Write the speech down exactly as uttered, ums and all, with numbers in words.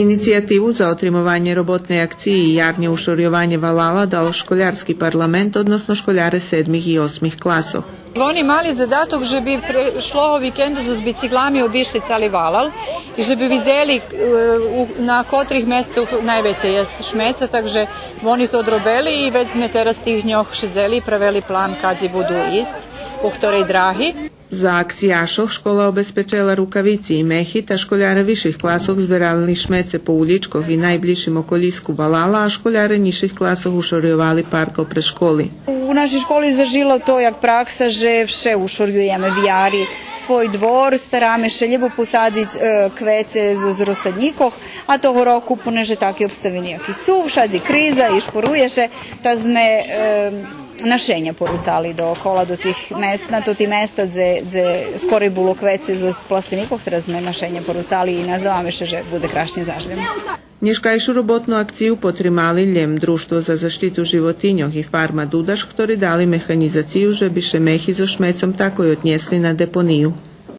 Инициятиву за отримованє роботней акциї и ярнє ушорйованє валала дал школярски парламент, односно школяре седмих и осмих класох. Вони мали задаток же би прешлого викенду з бициклами обишли цали валал и же би видзели, е, у, на котрих местох найвецей єст шмеца, так же вони то одробели и вец зме тераз тих дньох шедзели и правели план кадзи буду исц, по хторей драги. За акцияшох школа обезпечела рукавици и мехи, та школяре висших класох зберали шмеце по улїчкох и найблїзшим околїску валала, а школяре нїзших класох ушорйовали парк опрез школи. У нашей школи зажило то як пракса же вше ушорюєме в яри. Свой двор стараме ше лєбо посадзиц, е, квеце з, з розсаднїкох, а того року, понеже таки обставини яки су, вшадзи криза и шпорує ше, та зме, е, нашеня поруцали доокола до тих мест, на тоти места дзе, дзе скорей було квеце з, з пластенїкох, тераз зме нашеня поруцали и наздаваме ше же будзе крашнє заш лєм. Нєшкайшу роботну акцию потримали лєм Дружтво за защиту животиньох и фарма Дудаш, хтори дали механїзацию же би ше мехи зоз шмецом такой однєсли на депонию.